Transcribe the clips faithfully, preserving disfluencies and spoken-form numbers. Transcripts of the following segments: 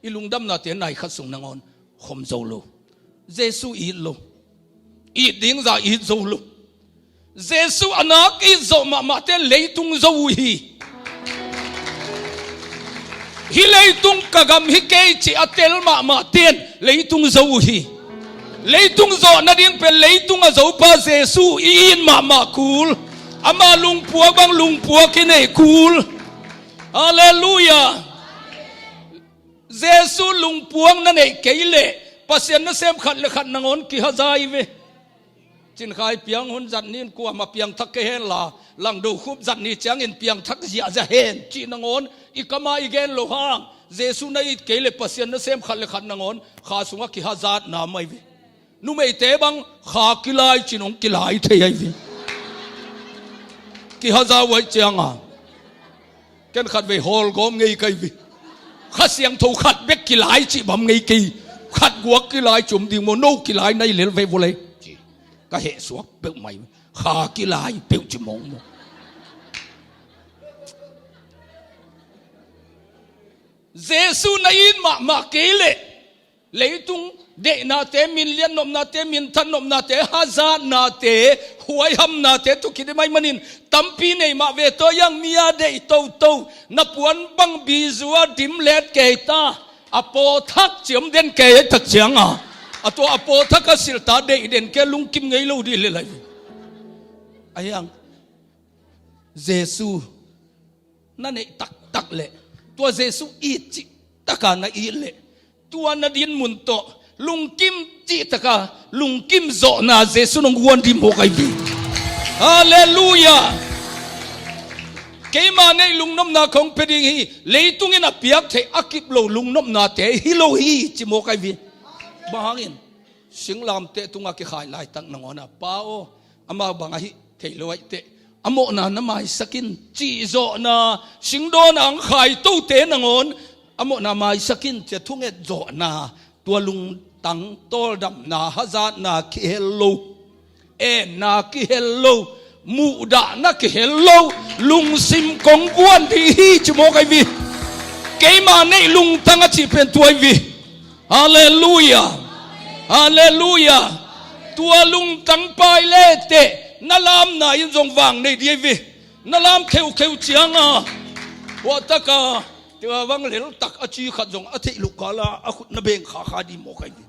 I lungdamnate nai khat sung nangawn khom zo lo. Jesu it lo. It ding zah it zo lo. Jesu a nak it zawh mahmahte leitung zo uh hi. Hih leitung ka gam hi kei cih a tel mahmahte in leitung zo uh hi. Leitung zawh nading pen leitung a zopa Jesu i it mahmah kul. Ama lungpuak bang lungpuak i neih kul. Halleluiah. Jesu lungpuak na neih kei leh Pasian nasem khat le khat nangawn kihaza hi ve. Cinkhai piang hun zat ni in kuamah piangthak kei hen la, Langdo khup zat ni ciangin piangthak ziahziah hen cih nangawn i kam ah i gen loh hang, Jesu na it kei leh Pasian nasem khat le khat nangawn kha sungah kihazatna mai ve. Numeite bang kha kilai cin hong kilai thei ahi ve. Kihaza uh aih cianga ken khatvei hawlgawm ngei ka hi ve. Kha Siangtho khat bek kilai cih bang ngei kei. Khat guak kilai ci om ding maw, no kilai na hi lel ve vua lei ci. Ka hehsuak peuhmah hi ve. Kha kilai peuh ci mawng maw. Jesu na it mahmah kei leh leitung deihnate, min liat nopnate, min that nopnate, hazatnate, huaihamnate, tu kidimai manin tampi nei mah ve. Tua hiang mi a deih toto, na puan bang bizu a dim let kei ta, a pawthak ciam den kei tak cianga, a tua a pawthak a silta deih den kei lungkim ngei lo dih lelai. A hiang Jesu na neih taktak leh, tua Jesu it cihtaka na it leh, tua na dinmun tawh lungkim cihtaka lungkim zawhna Jesu nong guan dih mawk ahi ve. Halleluiah. Keima neih lungnopna kong pia ding hi. Leitung in a piak theih a kip lo lungnopnate hi lo hi ci mawk ahi ve. Bang hangin singlamteh tungah kikhai laitak nangawn a, Pa aw, amau bang ahi thei lo aih teh, a mawhna na maisak in cih zawhna, singdawn ang khaitote nangawn a mawhna maisak in cia thunget zawhna, tua lungtang tawldamna, hazatna kihel lo, enna kihel lo, muhdahna kihel lo lungsim kong guan dih hi ci mawk ahi ve. Keima neih lungtang a cih pen tua ahi ve. Halleluiah. Halleluiah. Tua lungtang pai leteh na lamna in zong vang nei dih ahi ve. Na lam kheukheu cianga huahtaka tua bang leltak a ci khat zong a theih loh kala a khut na beng khakha dih mawk ahi ve.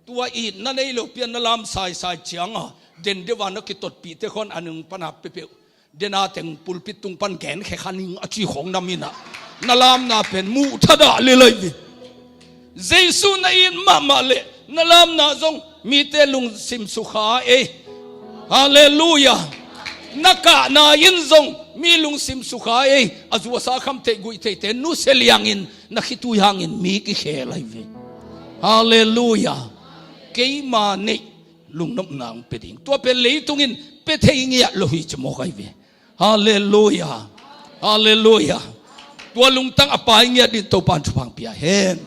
Tua itna nei lo pian na lam saisai cianga den deuh a na kitotpihte khawng a nung pana peuhpeuh dena teng pulpit tung pan gen khekha ning a ci khawng na minah na lamna pen muh thadah lelai ve. Jesu na it mahmah leh na lamna zong mite lungsim sukha ei. Halleluiah. Na kahna in zong mi lungsim sukha ei. A zuasa kham theih guih theihte nusia liangin na khitui hangin mi kikhel ahi ve. Halleluiah. Keima neih lungnopna hong pia ding, tua pen leitung in pia thei ngiat lo hi ci mawk ahi ve. Halleluiah. Halleluiah. Tua lungtang a pai ngiat ding Topa in thupha hong pia hen.